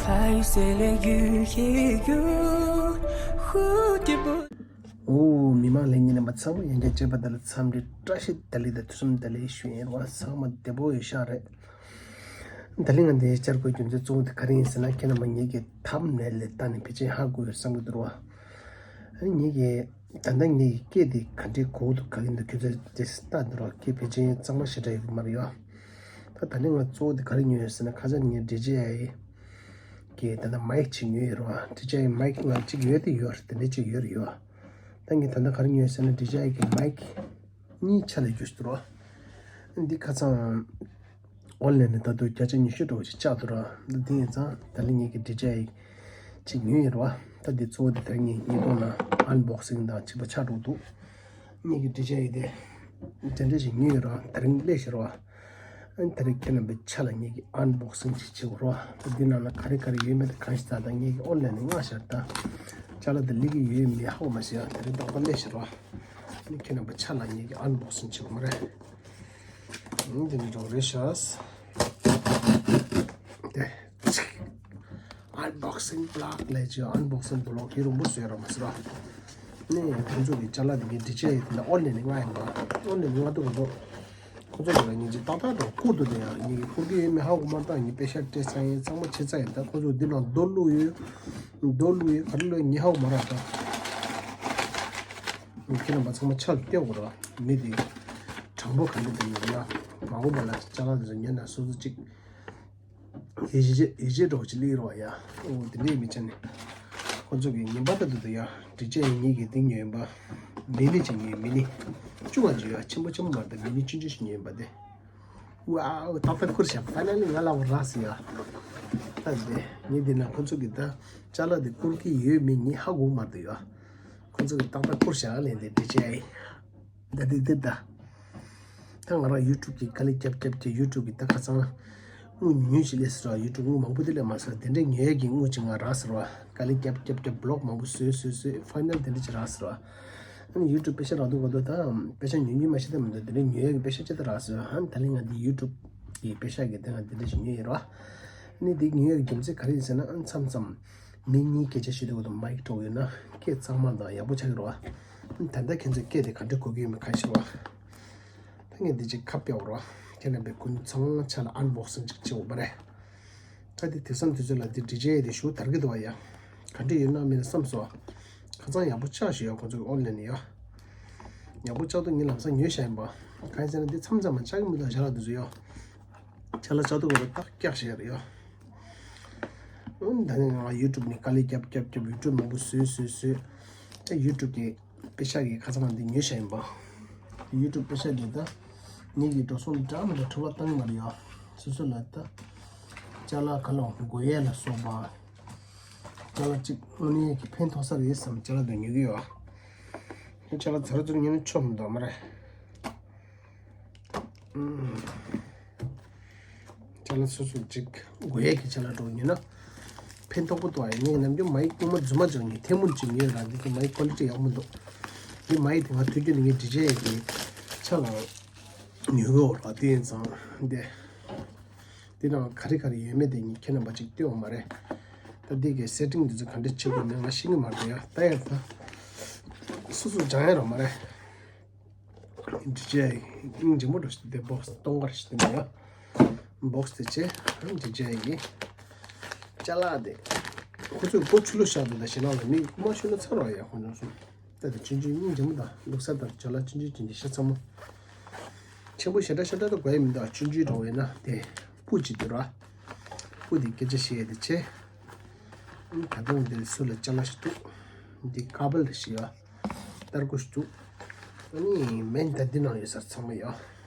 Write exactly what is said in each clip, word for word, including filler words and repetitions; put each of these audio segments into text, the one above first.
还有谁来遇也有蝴蝶不 ཨོ། མི་མང་ལྷན་རྒྱས་རྣམ་པ་ཚང་མ་ཡང་བསྐྱར་མཇལ་བ་དང་འཚམས་འདྲི་བཀྲ་ཤིས་བདེ་ལེགས་དང་ཐུགས་རྗེ་བདེ་ལེགས་ཞུ་ཡིན་རོགས། ཚང་མ་བདེ་པོ་ཡོད་ཤག་རེད། ད་ལན་ང་འདི་བཅར་དགོས་རྒྱུ་མཚན་གཙོ་བོ་དེ་ག་རེ་ཡིན་ཟེར་ན། ཁྱེད་རྣམ་པ་ངེད་ཀྱི་ཐམ་ནེལ་ལས་བལྟས་ནས་ཕལ་ཆེར་ཧ་གོ་ཡོད་བསམ་གྱི་འདུག་རོགས། ཨ་ནི་ངེད་ཀྱི་ད་ལྟ་ངེད་ཀྱི་སྐད་དེ་ག་འདྲའི་གོ་འདུག་ག་གི་འདུག་ཁྱོད་ཚོས་དེ་ལྟ་འདུག་རོགས། སྐད་ཕལ་ཆེར་གཙང་མ་ཞེ་དྲག་ཡོད་ཀྱི་མ་རེད་ཡོད། ད་ད་ནི་ང་གཙོ་བོ་དེ་ག་རེ་ཉོས་ཡོད་ཟེར་ན། ཁ་སང་ངས་ཌི་ཇེ་ཨའི་གི་ད་ལྟ་མའིག་ཅིག་ཉོས་ཡོད་རོགས། ཌི་ཇེ་ཨའི་མའིག་ང་གཅིག་ཡོད་དེ་ཡོད་རེད། དེ་འདྲ་གཅིག་ཡོད་རེད་ཡོད། ད་ངས་ད་ལྟ་ག་རེ་ཉོས་ཟེར་ན། ཌི་ཇེ་ཨའི་གི་མའིག་གཉིས་ཆ་ལ་རྒྱུ་ཞིག་འདུག་རོགས། འདི་ཁ་སང་ཨོན་ལན་ནས་ད་དུང་བརྒྱ་ཆ་ཉི་ཤུ་འགྲོ་ཞིག་བཅག་འདུག་རོགས། འདི་དེ་ཡིན་ཙང་ད་ལན་ངེད་ཀྱི་ཌི་ཇེ་ཨའི་ཅིག་ཉོས་ཡོད་རོགས། ད་འདི་གཙོ་བོ་དེ་དེ་རིང་ངས་ཉིས་སྟོང་ལ་ཨན་བོག་སིང་དང་བྱས་པ་ཆགས་འགྲོ་འདུག་ངེད་ཀྱི་ཌི་ཇེ་ཨའི་དེ་དེ་འདྲ་ཞིག་ཉོས་ཡོད་རོགས། དེ་རིང་སླེབས་ཤག་རོགས། ཨ་ནི་ད་རེས་ཁྱེད་རྣམ་པའི་ཆ་ལ་ངེད་ཀྱི་ཨན་བོག་སིང་ཅིག་བྱེད་དགོས་རོགས། ད་འདི་ནང་ལ་ག་རེ་ག་རེ་ཡོད་མེད་དེ་གང་ཞིག་ད་ལྟ་ངེད་ཀྱི་ཨོན་ལན་ནས་མངགས་ཤག་ད་ཅ་ལག་དེ་སླེབས་ཀྱི་ཡོད་མེད་ཧ་གོ་མ་ཤེས་ཡ། ད་རེས་རྟག་པར་སླེབས་ཤག་རོགས། ཨ་ནི་ཁྱེད་རྣམ་པའི་ཆ་ལ་ངེད་ཀྱི་ཨན་བོག་སིང་བྱེད་དགོས་མ་རེད། ཨ་ནི་འདི་འདྲ་རེད་ཤག་དེ། ཨན་བོག་སིང་བི་ལོག་ལས་ཀྱི་ཨན་བོག་སིང་བི་ལོག་ཧི་རུ་མོ་བཟོས་ར་མ་ཟེར་བ། ནས་ཁོང་ཚོ་གི་ཅ་ལག་དེ་གའི་འདི་བྱས་ཡོད་དེ་འདྲ་ཨོན་ལན་ནས་མངགས་ཡིན་པ། ཨོན་ལན་ནས་མངགས་འདུག་གོ། ཁོང་ཚོ་གི་ལ་ཉིན་གཅིག་ཏག་ཏག་དང་བསྐུར་འདུག་དེ་ཡང་ངེད་ཀྱི་ཁུར་གི་ཡོད་མེད་ཧ་གོ་མ་ཐག་ངས་པེ་ཤག་སྤྲད་ཚར་ཡིན། ཚང་མ་བྱས་ཚར་ཡིན། ད་ཁོང་ཚོ་འདི་ནང་རྡོ་བླུགས་ཡོད། རྡོ་བླུགས་ཡོད། ག་རེ་བླུགས་ཡོད་ངས་ཧ་གོ་མ་རག་ད། ཁྱེད་རྣམ་པ་ཚང་མ་ཆ་ལ་བལྟས་དགོས་ར། མི་དེ་དྲང་པོ་ག་འདྲ་དེ་ཡོད་ན། མ་གོ་བ་ལ་ཅ་ལག་དེ་ཚོ་ཉོས་ན་སོ་སོ་གཅིག་ཡིད་ཆེས་ཡིད་ཆེས་འདྲ་བོ་ཅིག་སླེབས་རོགས་ཡ། ཨོ་དེ་འདྲས་མི་བྱ་ནས། ཁོ་ཚོ་གི་ཉིན་པ་ལྟ་དུ་དུ་ཡ། འགྲིག་ཆས་ཡིན་ངེད་ཀྱི་དེ་ཉོས་ཡིན་པ། མི་ནི་ཅིག་ཉོས། མི་ནི་ཅུང་བ་ཅིག་ཡ། ཆེན་པོ་ཆེན་པོ་མ་རེད། མི་ནི་ཆུང་ཆུང་ཞིག་ཉོས་ཡིན་པ་དེ། ཝའོ་ཏག་ཏག་ཁུར་བཞག་ཕ་ན་ལི་ང་ལ་འོ་རག་སི་ཡ། ད་དེ་ངེད་དེ་ན་ཁོ་ཚོ་གི་ད་ཅ་ལག་དེ་བསྐུར་གི་ཡོད་མེད་ངས་ཧ་གོ་མ་རེད་ཡ། ཁོ་ཚོ་གི་ཏག་ཏག་ཁུར་བཞག་ལས་དེ་འགྲིག་ཆས་ཡིན། ད་དེ་དེ་ད། ད་ང་རང་ཡུ་ཊུབ་ཀྱི་དཀའ་ལས་རྒྱབ་རྒྱབ་ཀྱི་ཡུ་ཊུབ་ཀྱི་ད་ཁ་སང་དངུལ་ཉུང་ཉུང་ཞིག་སླེབས་སོང་ར། ཡུ་ཊུབ་དངུལ་མང་པོ་དེ་སླེབས་མ་སོང་། དེ་འདྲའི་ཉོ་ཡས་ཀྱི་དངུལ་ཅིག་ང་རག་སོང་ར། དཀའ་ལས་རྒྱབ་རྒྱབ་རྒྱབ་བི་ལོག་མང་པོ་བཟོས་བཟོས་བཟོས་ཕའི་ནལ་དེ་འདྲ་ཅིག་རག་སོང་ར། ཨ་ནི་ཡུ་ཊུབ་པེ་ཤ་རག་འདུག་ག་འདུག་ད་པེ་ཤ་ཉུང་ཉུང་མ་ཤི་ད་མི་འདུག་དེ་འདྲའི་ཉོ་ཡས་ཀྱི་པེ་ཤ་ཅི་ད་རག་སོང་ར། ཨ་ནི་ད་ལན་ང་འདི་ཡུ་ཊུབ་ཀྱི་པེ་ཤ་གི་དེ་ང་དེ་འདྲ་ཞིག་ཉོས་ཡིན་ར། ཨ་ནི་འདི་ཉོ་ཡས་ཀྱི་རྒྱུ་མཚན་ག་རེ་ཡིན་ཟེར་ན། ཨ་ནི་མཚམས་མཚམས་མི་གཉིས་སྐད་ཆ་བཤད་དུས་སྐབས་སུ་མའིག་གྲོགས་ཡོད་ན་སྐད་གཙང་མ་དང་ཡག་པོ་ཆགས་ཀྱི་རེད་བ། ད་ལྟ་ཁྱེད་ཚོས་སྐད་དེ་ག་འདྲ་གོ་གི་ཡོད་མེད་ག་ཤེས་བ། ད་ངས་འདི་ཅིག་ཁ་ཕྱེ་བ་རོགས། ཁྱེད་རྣམ་པས་ཁོང་ཚང་མ་ཆ་ལ་ཨན་བོག་སིང་ཅིག་བྱེད་འོས་པ་རེད། ད་འདི་དེང་སང་དུས་ཚོད་ལ་འདི་འགྲིག་ཆས་དེ་ཞུ་དར་གི་འདུག་བ་ཡ། ག་འདྲ་ཡོད་ན་མིན་ན་བསམ་སོང་། ཁ་ཚང་ཡག་པོ་ཆགས་ཤིག་ཡ། ཁོང་ཚོ་གི་ཨོན་ལན་ནས་ཡ། ཡག་པོ་ཆགས་འདུག་ངས་ལམ་སང་ཉོས་བཞག་ཡིན་པ། གང་ཡིན་ཟེར་ན་འདི་མཚམས་མཚམས་མ་ཆགས་གི་མི་འདུག་ཅ་ལག་འདི་ཚོ་ཡ། ཅ་ལག་ཆགས་འདུག་ག་ཏག་སྐྱག་བཤད་རེད་ཡ། ཨོ་ད་ནི་ང་ཡུ་ཊུབ་ནས་དཀའ་ལས་རྒྱབ་རྒྱབ་རྒྱབ་ཡུ་ཊུབ་མང་པོ་བཟོས་བཟོས་བཟོས། ད་ཡུ་ཊུབ་ཀྱི་པེ་ཤ་གི་ཁ་ཚང་འདི་ཉོས་བཞག་ཡིན་པ། ཡུ་ཊུབ་པེ་ཤ་འདི་ད་ངེད་ཀྱི་འགྲོ་སོང་འདྲ་མི་འདྲ་འཕྲོ་བརླག་བཏང་གི་མ་རེད་ཡ། སོ་སོ་ལ་ད་ཅ་ལག་ག་ལ་དགོས་ཡས་ལ་སོགས་པ། ཅ་ལག་ཅིག་དངོས་གནས་ཀྱི་ཕན་ཐོགས་ས་རེད་བསམ་ཅ་ལག་འདི་ཉོ་གི་ཡོད། ཅ་ལག་ཚར་ཚུར་ཉོས་ན་ཆོག་མི་འདུག་མ་རེད། ཅ་ལག་སོ་སོ་ཅིག་དགོས་ཡས་ཀྱི་ཅ་ལག་འདྲ་བོ་ཉོས་ན་ཕན་ཐོགས་པོ་འདུག་ཨ། ངས་ནམ་རྒྱུན་མའིག་དངུལ་མ་རྫུན་མ་འཇོག་ངས་ཐལ་མོ་ཅིག་ཉོས་ར། འདི་ཚོ་མའིག་ཀོ་ལི་ཊི་ཡག་མོ་འདུག་འདི་མའིག་དེ་ང་ཐུག་རྒྱུ་ནི་ངས་འགྲིག་ཆས་ཀྱི་ཆ་ལ་ཉོ་གི་ཡོད་ར། དེ་ཡིན་ཙང་འདི་འདི་ནང་ག་རེ་ག་རེ་ཡོད་མེད་དེ་ངས་ཁྱེད་རྣམ་པ་ཅིག་སྟོན་འོང་མ་རེད། ད་འདི་གའི་སེ་ཊིང་འདི་ཚོ་ག་འདྲ་བྱེད་དགོས་མེད་ང་ཤེས་ཀྱི་མ་རེད་ཡ། ད་ཡར་ད་སོ་སོ་སྦྱང་ཡ་རོགས་མ་རེད། འདི་བྱས་སྙིང་རྗེ་མོ་འགྲོ་ཞིག་དེ་བོག་སི་སྟོང་འགར་ཞིག་དེ་མ་ཡ། བོག་སི་དེ་བྱས་འདི་བྱས་ཡིན། ཅ་ལག་དེ་ཁོ་ཚོས་སྒོ་ཕྱི་ལོགས་བཞག་འདུག་ད་ཞེ་ལག་ལ་མིག་མ་ཤོར་ན་ཚར་བ་ཡ། ཁོ་ཚོ་གསུམ་ད་དེ་ཆུང་ཆུང་སྙིང་རྗེ་མོ་དང་ལུག་གསར་དང་ཅ་ལག་ཆུང་ཆུང་ཅན་གྱི་ཤ་ཚ་མོ། ཆེན་པོ་ཞེ་དྲག་ཞེ་དྲག་ཏུ་དགོས་ཡ་མི་འདུག་ཨ། ཆུང་ཆུང་འདྲ་བོ་ཡིན་ན་དེ་སྤུ་ཅིག་འདུག་ར། སྤུ་དེ་སྐད་ཆ་བཤད་ཡ་དེ་བྱས། ད་དུང་འདིར་སུ་ལ་ཅ་ལག་ཞིག་འདུག་འདི་ཀ་བལ་རེད་ཤི་ཡ། སྟར་ཀོ་ཞིག་འདུག་ཨ་ནི་མེན་ད་འདི་ནང་ཡོད་ས་ཚང་མ་ཡོད།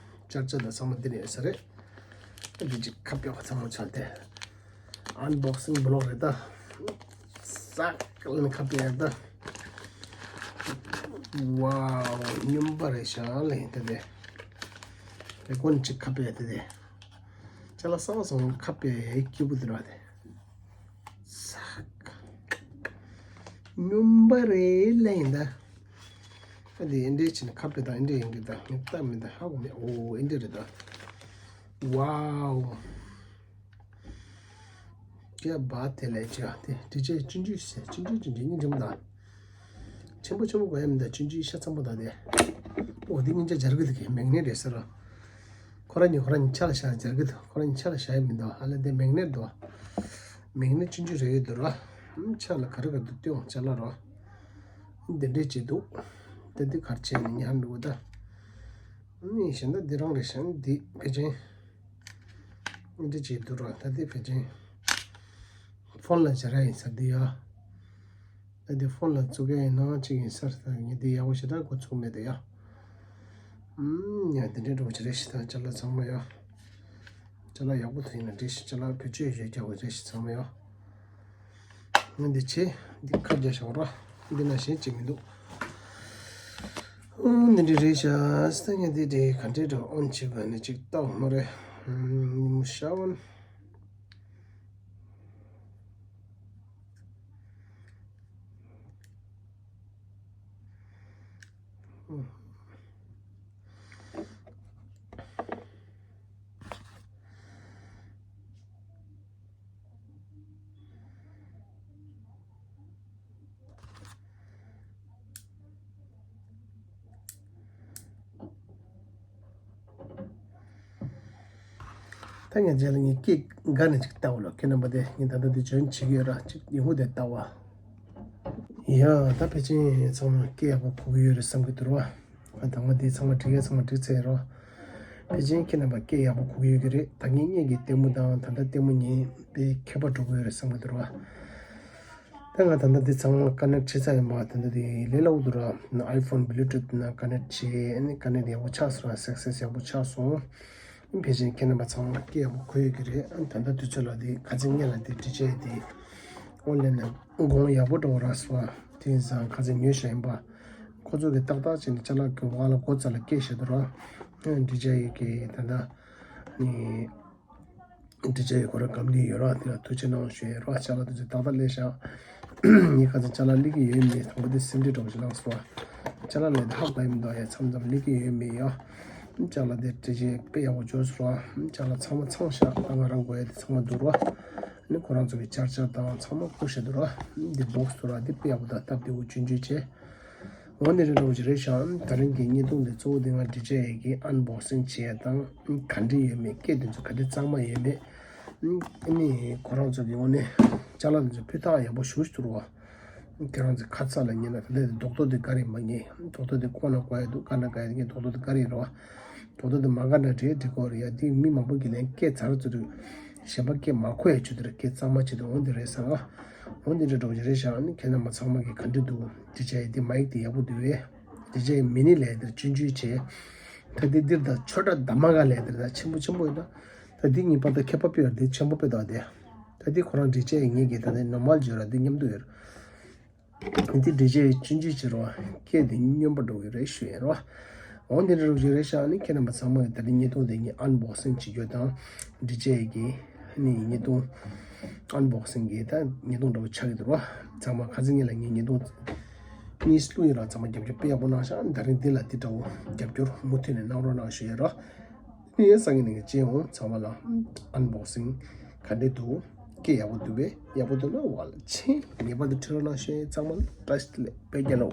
ཅར་ཅར་དང་ཚང་མ་འདི་ནང་ཡོད་ས་རེད། འདི་ཅིག་ཁ་ཕྱེ་བ་ཚང་མ་ཚར་ཏེ། ཨན་བོག་སིང་བི་ལོག་རེད་ད། ཟག་ལ་ནི་ཁ་ཕྱེ་ཡ་ད། ཝའོ་སྨྱོན་པ་རེད་ཤག་ལེ་དེ་དེ། དེ་ཀོན་ཅིག་ཁ་ཕྱེ་ཡ་དེ་དེ། ཅ་ལག་གསང་བ་སོང་ཁ་ཕྱེ་ཡ་སྐྱིད་པོ་དེ་ར་དེ། ཟག་སྨྱོན་པ་རེད་ལེ་ཡིན་ད། ཨ་དེ་ཨེ་འདྲས་ཕྱིན་ཁ་ཕྱེ་ད་ཨེ་འདྲས་ཡིན་གི་ད་ངས་ལྟ་མི་ད་ཧ་གོ་མེད། ཨོ་ཨེ་འདྲས་རེད་ད། ཝའོ། སྐྱེ་བ་དེ་ལས་བྱས་དེ་འདྲི་བྱས་སྤྱོད་འཇུག་ཟེར། སྤྱོད་འཇུག་ཅིག་འདྲི་ཉིན་འགྲིམ་དང་། ཆེན་པོ་ཆེན་པོ་དགོས་ཡ་མི་འདུག་སྤྱོད་འཇུག་ཤ་ཚ་པོ་དང་དེ། འོ་དེ་སྔོན་ཆད་སྦྱར་གི་འདུག་གི་མེག་ནེ་རེད་ཟེར་རོ། ཁོ་རང་ཉིད་ཁོ་རང་ཉིད་ཆ་ལ་བཞག་སྦྱར་གི་འདུག་ཁོ་རང་ཉིད་ཆ་ལ་བཞག་ཡ་མི་འདུག་ཨ་ལས་དེ་མེག་ནེ་འདུག་མེག་ནེ་སྤྱོད་འཇུག་རེད་ཡོད་འདུག་རོ། ཆ་ལ་ག་རེ་ག་འདུག་སྟོན་ཅ་ལག་རོ། འདི་འདྲས་བྱེད་འདུག་ད་འདི་གར་བྱས་ནས་ཉར་འདུག་ད། ནི་གཞན་དག་འདི་རང་རེད་ཤག་འདི་ཕལ་ཆེར། འདི་བྱེད་འདུག་ར་ད་འདི་ཕལ་ཆེར། ཕོན་ལ་སྦྱར་ཡ་ཡིན་ས་འདི་ཡ། ད་འདི་ཕོན་ལ་བཙུགས་ཡ་ཡིན་ན་གཅིག་ཡིན་ས་རེད། ད་ངས་འདི་ཡག་པོ་ཞེ་དྲག་འགོ་ཚུགས་མེད་དེ་ཡ། ཨུམ། ཡ་འདི་འདྲས་འགྲོ་བྱེད་རེད་ཤག་ད་ཅ་ལག་ཚང་མ་ཡ། ཅ་ལག་ཡག་པོ་དེ་ཡིན་ན་འགྲིག་ཤག་ཅ་ལག་བེད་སྤྱོད་ཡོད་རྒྱག་དགོས་རེད་ཤག་ཚང་མ་ཡ། ང་འདི་བྱས། འདི་ཁ་རྒྱག་བཞག་རོགས། འདི་ན་གཞན་གཅིག་མི་འདུག་ཨུ། འདི་འདྲ་རེད་ཤག་ད་ངས་འདི་འདྲའི་ག་འདྲའི་འདྲ་ཨོན་བྱེད་པ་ནི་གཅིག་ལྟ་འོང་མ་རེད། ཉི་མ་ཤར་བ་ནི། ད་ངས་རྗེས་ལ་ངས་སྐད་འགའ་ནས་ཅིག་བལྟ་བ་ལ། ཁྱེད་རྣམ་པ་དེ་ངས་ད་ལྟ་དེ་འཇོན་བྱེད་ཀྱི་ཡོད་ར། ཅིག་ཡོང་གི་དེ་ལྟ་བ། ཡ་ད་ཕལ་ཆེར་ཚང་མ་སྐད་ཡག་པོ་གོ་གི་ཡོད་རེད་བསམ་གྱི་འདུག་ར། ཨ་དང་པོ་དེ་ཚང་མ་འགྲིག་ཡ་ཚང་མ་འགྲིག་ཚར་རོ། ཕལ་ཆེར་ཁྱེད་རྣམ་པ་སྐད་ཡག་པོ་གོ་གི་ཡོད་ཀྱི་རེད། ད་ངས་སྔོན་གྱི་ལྟད་མོ་དང་ད་ལྟ་ལྟད་མོ་གཉིས་དཔེ་ཁྱད་པར་འགྲོ་གི་ཡོད་རེད་བསམ་གྱི་འདུག་ར། ད་ང་ད་ལྟ་འདི་ཚང་མ་ཀ་ནེག་བྱེད་ཚར་ཡིན་པ། ད་ལྟ་འདི་ལས་སླ་པོ་འདུག་ར། ཨའི་ཕོན་བྷུ་ལུ་ཊུཐ་ནང་ཀ་ནེག་བྱས། ཨ་ནི་ཀ་ནེག་ཡག་པོ་ཆགས་སོང་ར། སག་སེ་སི་ཡག་པོ་ཆགས་སོང་། ཕལ་ཆེར་ཁྱེད་རྣམ་པ་ཚང་མ་སྐད་ཡག་པོ་གོ་ཡོད་ཀྱི་རེད། ཨ་ནི་ད་ལྟ་དུས་ཚོད་ལ་འདི་ཁ་སང་ངས་ལ་འདི་འདྲི་བྱས་ཏེ་ཨོན་ལན་ནས་གོང་ཡག་པོ་འགྲོ་ར་སོང་། དེ་ཡིན་ཙང་ཁ་སང་ཉོས་བཞག་ཡིན་པ། ཁོ་ཚོ་གི་ཏག་ཏག་བྱས་ནས་ཅ་ལག་གི་འོག་ལ་སྒོ་རྩ་ལ་སྐྱེལ་བཞག་འདུག་ར། འདི་བྱས་ཡོད་ཀྱི་ད་ལྟ་ནི། འདྲི་བྱས་ཡོད་ཁོ་རང་གམ་ནི་ཡོད་ར། དེ་ལ་ཐུགས་རྗེ་གནང་ཞུ་ཡས་ར། ཅ་ལག་དེ་ཚོ་ཏག་ཏག་སླེབས་ཤག་ངས་ཁ་སང་ཅ་ལག་སླེབས་ཀྱི་ཡོད་མེད་དང་པོ་དེ་སེམས་ཁྲལ་འདྲ་པོ་ཞིག་ལངས་སོང་ར། ཅ་ལག་སླེབས་དེ་ཧ་གོ་ཡ་མི་འདུག་ཡ། མཚམས་མཚམས་སླེབས་ཀྱི་ཡོད་མེད་ཡ། ཅ་ལག་དེ་འདྲི་བྱས་དཔེ་ཡག་པོ་འབྱོར་སོང་ར། ཅ་ལག་ཚང་མ་ཚང་ཤག་ད་ང་རང་དགོས་ཡ་དེ་ཚང་མ་འདུག་ར། ནི་ཁོ་རང་ཚོ་གི་ཅར་ཇར་དང་ཚང་མ་བཀུག་བཞག་འདུག་ར། འདི་བོག་སི་འདུག་ར། འདི་དཔེ་ཡག་པོ་དང་སྟབས་བདེ་པོ་སྐྱོན་བརྗོད་བྱས། འོ་འདི་འདྲ་འདྲ་པོ་ཞིག་རེད་ཤག་ད་རིང་གི་བརྙན་ཐུང་འདི་གཙོ་བོ་འདི་ང་འདྲི་བྱས་ཡས་ཀྱི་ཨན་བོག་སིང་བྱེད་ཡས་དང་ག་འདྲ་ཡོད་མེད། སྐད་དེ་ཚོ་ག་འདྲ་གཙང་མ་ཡོད་མེད། ཨ་ནི་ཁོ་རང་ཚོ་གི་འོ་ནི་ཅ་ལག་འདི་ཚོ་སྤུས་དག་ཡག་པོ་ཞེ་པོ་ཅིག་འདུག་ར། ཁྱེད་རང་ཚོ་ཁ་ཚ་ལ་ཉན་ན་ད་ལྟ་དོག་ཐོ་འདི་ག་རེ་མ་ཉན། དོག་ཐོ་འདི་ཁོ་ན་དགོས་ཡ་འདུག་དཀར་ན་དགའ་ཡ་འདུག་དོག་ཐོ་འདི་ག་རེ་རེད་བ། དོག་ཐོ་འདི་མ་དཀར་ན་འགྲིག་འགྲིག་གི་རེད་ཡ། འདི་མི་མང་པོ་གིས་ལན་སྐད་ཚར་ཚུར་གཞན་པ་སྐད་མ་གོ་ཡ་ཆུ་དེར་སྐད་གཙང་མ་བྱེད་དུ་འོང་དེ་རེད་ཟེར་བ། འོང་དེ་འདྲ་འགྲོ་གི་རེད་ཤག་ཨ་ནི་ཁྱེད་རྣམ་པ་ཚང་མ་གིས་ག་འདྲ་འདུག་འདི་བྱས་འདི་མ་ཡིག་དེ་ཡག་པོ་འདུག་བས། འདི་བྱས་མི་ནི་ལས་དེར་སྐྱོན་བརྗོད་བྱས། ད་འདི་འདིར་ད་ཆོས་གྲྭ་དྷརྨ་ག་ལས་དེར་ད་ཆེན་པོ་ཆེན་པོ་ཡོད་ན། ད་འདི་གཉིས་བར་ད་ཁྱད་པར་དཔེ་ཡོད་རེད། འདི་ཆེན་པོ་དཔེ་དག་དེ། ད་འདི་ཁོ་རང་འདི་བྱས་ངེད་ཀྱིས་ད་ནི་ནོར་མལ་བརྗོད་ར་འདི་མཉམ་དུ་ཡོད་རེད། འདི་འདྲ་བྱས་སྐྱོན་བརྗོད་བྱེད་རོགས། སྐད་འདི་སྨྱོན་པ་འགྲོ་གི་རེད་ཞུ་ཡིན་རོགས། འོ་འདི་འདྲ་རུ་བྱས་རེད་ཤག་ཨ་ནི་ཁྱེད་རྣམ་པ་ཚང་མ་གིས་ད་རིང་བརྙན་ཐུང་འདི་ངས་ཨན་བོག་སིང་བྱེད་རྒྱུ་དང་། འདྲ་བྱས་ཀྱི་ཨ་ནི་བརྙན་ཐུང་ཨན་བོག་སིང་གི་ད་བརྙན་ཐུང་འདྲ་བོ་ཆགས་ཀྱི་འདུག་རོགས། ཚང་མ་ཁ་སང་ཉིན་ལ་ངས་བརྙན་ཐུང་གཉིས་བླུགས་ཡིན་རོགས། ཚང་མ་རྒྱབ་སྐྱོར་དཔེ་ཡག་པོ་གནང་ཤག་ཨ་ནི་ད་རིང་འདི་ལ་འདི་འདྲ་བོ་རྒྱབ་སྐྱོར་མུ་མཐུད་ནས་གནང་རོགས་གནང་ཞུ་ཡིན་རོགས། ངས་སང་ཉིན་ནས་བྱེད་འོང་། ཚང་མ་ལ་ཨན་བོག་སིང་ག་འདྲས་འདུག་སྐད་ཡག་པོ་འདུག་པས། ཡག་པོ་འདུག་ན་བ་ལ་ཕྱིན་ངེས་པར་དུ་ཁྲིད་རོགས་གནང་ཞུ་ཡིན། ཚང་མ་ལ་བཀྲ་ཤིས་བདེ་ལེགས། དཔེ་རྒྱལ་ལོ།